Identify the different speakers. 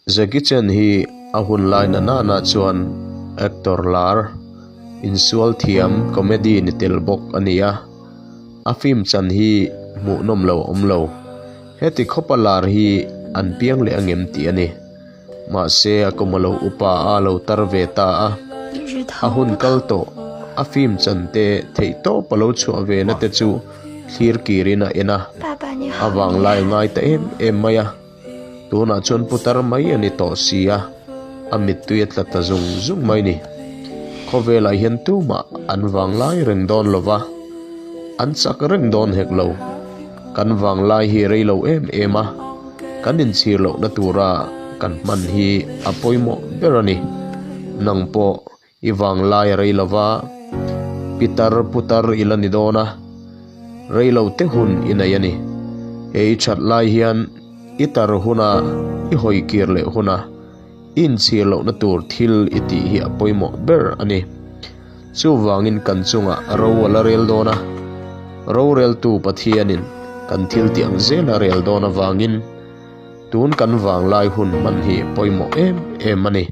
Speaker 1: Jackie Chan hi a hun lai na nana chuan actor lar, insual thiam, comedy ni tel bawk a ni a. A film chan hi hmuhnawm lo a awm lo. Heti khawpa lar hi an piang leh angem tih a ni. Mahse a kum a lo upa a, a lo tar ve ta a. A hun kal tawh, a film chan te theih tawp a lo chhuah ve na te chu thlir kirin a en a. A vanglai a ngai ta em em mai a. Tunah chuan putar mai a ni tawh si a, a mittui a tla ta zung zung mai ni. Khawvelah hian tumah an vanglai reng dawn lo va, an chak reng dawn hek lo. Kan vanglai hi rei lo em em a, kan inchhir lohna tura kan hman hi a pawimawh ber a ni. Nang pawh I vanglai a rei lo va, pitar putar i la ni dawn a, rei lo te hun i nei a ni. He i that lai hian i tar huna i hawi kir leh huna i inchhir lohna tur thil i tih hi a pawimawh ber a ni. Chuvangin kan chungah ro a la rel dawn a, roreltu Pathianin kan thil tih ang zel a rel dawn avangin tun kan vanglai hun hman hi pawimawh em em a ni.